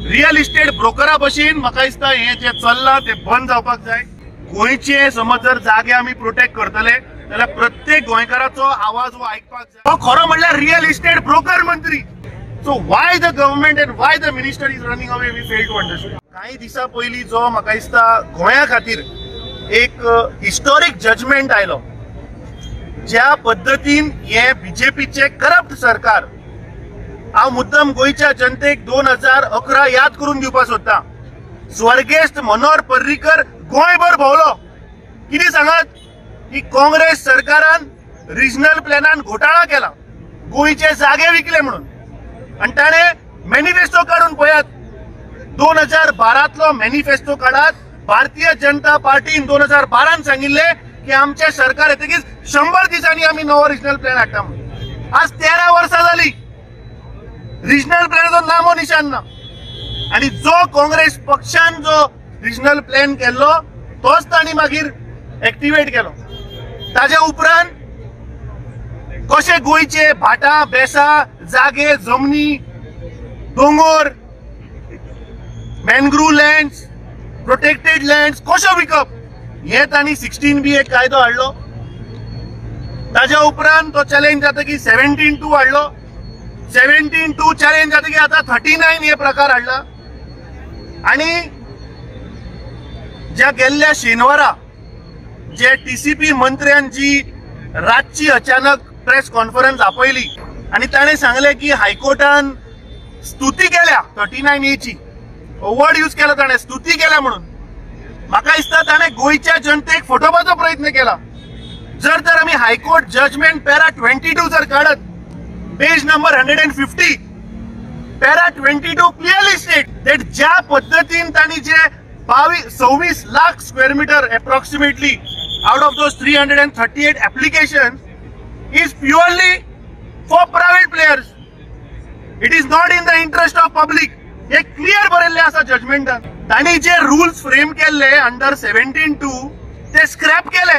Real estate ब्रोकरा भशेन म्हाका दिसता हें जें चल्लां तें बंद जावपाक जाय. गोंयचे समज जर जागे आमी प्रोटेक्ट करतले जाल्यार प्रत्येक गोंयकाराचो आवाज हो आयकपाक जाय. हो खरो म्हणल्यार रियल इस्टेट ब्रोकर मंत्री. So why the government and why the minister is running away, we fail to understand. कांय दिसां पयलीं जो म्हाका दिसता गोंया खातीर एक हिस्टोरीक जजमेंट आयलो, ज्या पद्दतीन हे बीजेपीचे करप्ट सरकार, हांव मुद्दम गोंयच्या जनतेक 2011 याद करून दिवपाक सोदता. स्वर्गेस्त मनोहर पर्रीकर गोंयभर भोंवलो, कितें सांगत की काँग्रेस सरकारान रिजनल प्लॅनान घोटाळा केला, गोंयचे जागे विकले म्हणून. आनी ताणें मॅनिफेस्टो काडून पळयात, 2012तलो मॅनिफेस्टो काडात. भारतीय जनता पार्टीन 2012 सांगिल्लें की आमचें सरकार येतकीच 100 दिसांनी आमी नवो रिजनल प्लॅन हाडटा म्हणून. आज 13 वर्सां जाली, रिजनल प्लॅनाचो नामो निशान ना. आनी जो काँग्रेस पक्षान जो रिजनल प्लॅन केल्लो तोच तांणी मागीर एक्टिवेट केलो. ताज्या उपरांत कशे गोंयचे भाटां बेसां जागे जमनी दोंगोर मॅनग्रूव लँड्स प्रोटेक्टेड लँड्स कशो विकप हे तांणी 16B एक कायदो हाडलो. ताज्या उपरांत तो चॅलेंज जाता की 17(2) हाडलो, 17(2) चॅलेंज जाता की आतां 39 हे प्रकार हाडला. आनी ज्या गेल्ल्या शेनवारा जे टीसीपी मंत्र्यान जी रातची अचानक प्रेस कॉन्फरन्स आपयली आनी ताणें सांगलें की हायकोर्टान स्तुती केल्या 39Aची, वर्ड यूज केला ताणें, स्तुती केल्या म्हणून. म्हाका दिसता ताणें गोंयच्या जनतेक फटोवपाचो प्रयत्न केला. जर तर आमी हायकोर्ट जजमेंट पॅरा 22 जर काडत, page number 150, para 22 clearly state that ज्या पद्दतीन तांणी जे 26 lakh square metre approximately out of those 338 application is purely for private players. It is not in the interest of public. हे क्लियर बरयल्लें आसा जजमेंटान. तांणी जे rules frame केल्ले under 17(2) ते scrap केले.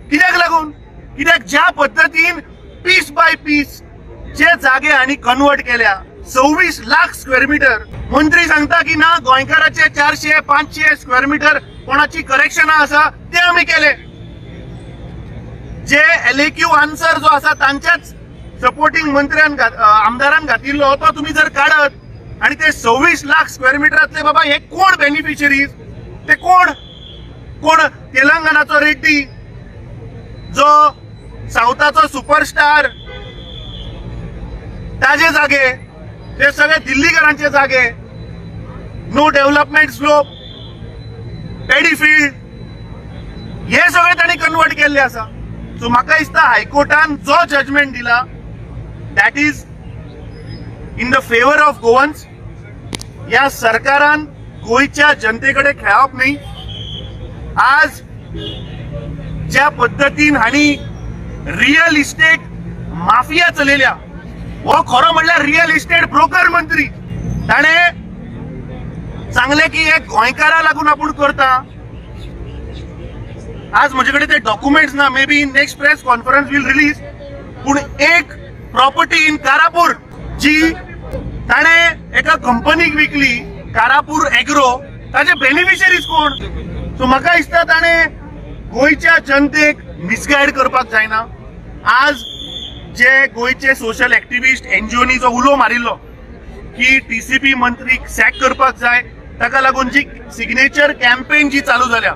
कित्याक लागून? कित्याक ज्या पद्दतीन पीस बाय पीस जे जागे हांणी कन्वर्ट केल्या 26 लाख स्क्वेअर मिटर, मंत्री सांगता की ना गोंयकाराचे 400-500 स्क्वेअर मिटर कोणाची करेक्शनां आसा ते आमी केले. जे LAQ answer जो आसा तांच्याच सपोर्टिंग मंत्र्यान आमदारान घातिल्लो तो तुमी जर काडत आनी ते 26 लाख स्क्वेअर मिटरांतले बाबा हे कोण बेनिफिशरीज, ते कोण कोण तेलंगणाचो रेड्डी जो सावथाचो सुपरस्टार ताजे जागे, ते सगळे दिल्लीकरांचे जागे, no development slope, paddy field, हे सगळे तांणी कन्वर्ट केल्ले आसा. सो म्हाका दिसता हायकोर्टान जो जजमेंट दिला that is in the favour of Goans. ह्या सरकारान गोंयच्या जनते कडेन खेळप न्ही. आज ज्या पद्दतीन हांणी रियल इस्टेट माफिया चलयल्या, हो खरो म्हणल्यार रियल इस्टेट ब्रोकर मंत्री. ताणें सांगलें की हे गोंयकारा लागून आपूण करता. आज म्हजे कडेन ते डॉक्युमेंट्स ना, maybe in next press conference will release. पूण एक प्रॉपर्टी इन कारापूर जी ताणें एका कंपनीक विकली, कारापूर एग्रो, ताचे बेनिफिशरीज कोण? सो म्हाका दिसता ताणें गोंयच्या जनतेक मिसगायड करपाक जायना. आज जे गोंयचे सोशल एक्टिविस्ट एनजीओनी जो उलो मारिल्लो की टीसीपी मंत्रीक सॅक करपाक जाय, ताका लागून जी सिग्नेचर कॅम्पेन जी चालू जाल्या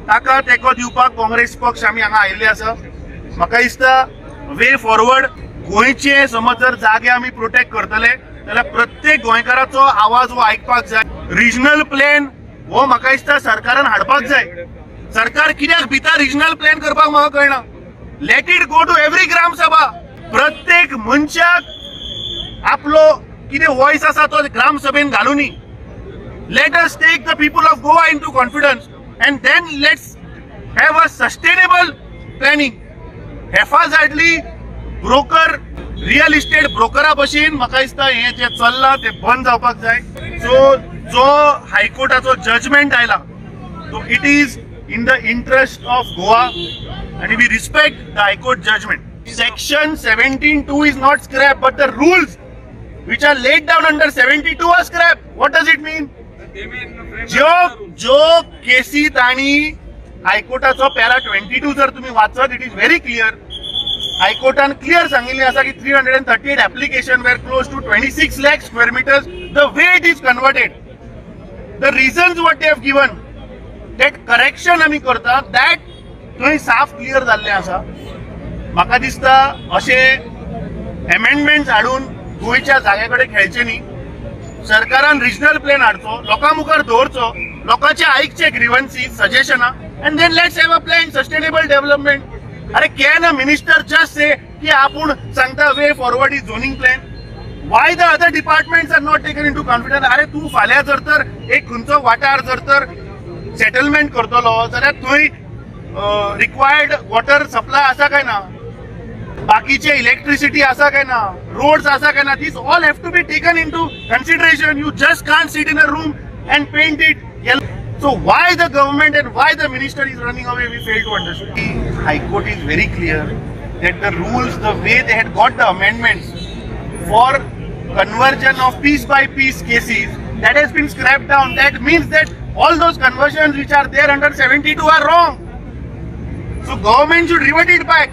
ताका तेंको दिवपाक काँग्रेस पक्ष आमी हांगा आयिल्ले आसा. म्हाका दिसता वे फॉरवर्ड गोंयचे समज जर जागे आमी प्रोटेक्ट करतले जाल्यार प्रत्येक गोंयकाराचो आवाज हो आयकपाक जाय. रिजनल प्लॅन हो म्हाका दिसता सरकारान हाडपाक जाय. सरकार कित्याक भिता रिजनल प्लॅन करपाक म्हाका कळना. Let it go to every gram sabha. प्रत्येक मनशाक आपलो कितें वॉयस आसा तो ग्राम सभेन घालुनी. Let us take the people of Goa into confidence and then let's have a sustainable planning. Haphazardly broker, real estate ब्रोकरा भशेन म्हाका दिसता हें जें चल्लां तें बंद जावपाक जाय. सो जो हायकोर्टाचो जजमेंट आयला तो it is in the interest of Goa आनी we respect the high court judgment. Section 17(2) is not scrap, but the rules which are laid down under 72 are scrapped. What does it mean? ज्यो ज्यो केसी तांणी हायकोर्टाचो para 22 जर तुम्ही वाचत, it is very clear. हायकोर्टान clear सांगिल्लें आसा की 338 application were close to 26 lakh square meters. The way it is converted, the reasons what they have given, that correction आमी करता, that थंय साफ क्लियर जाल्लें आसा. म्हाका दिसता अशें एमेंडमेंट्स हाडून गोंयच्या जाग्या कडेन खेळचें न्ही. सरकारान रिजनल प्लॅन हाडचो, लोकां मुखार दवरचो, लोकांचे आयकचे ग्रिवन्सीज, सजेशनां, and then let's have a plan, sustainable development. अरे, can a minister just say की आपूण सांगता way forward is zoning plan? Why the other departments are not taken into confidence? अरे, तूं फाल्यां जर तर एक खंयचो वाठार जर तर सेटलमेंट करतलो जाल्यार थंय रिक्वायर्ड वॉटर सप्लाय आसा काय ना, बाकीचे इलेक्ट्रिसिटी आसा काय ना, रोड्स आसा काय ना, these all have to be taken into consideration. You just can't sit in a room and paint it. So why the government and why the minister is running away, we fail to understand. The High Court is very clear that the rules, the way they had got the amendments for conversion of piece by piece cases, that has been scrapped down. That means that all those conversions which are there under 72 are wrong. So government should revert it back.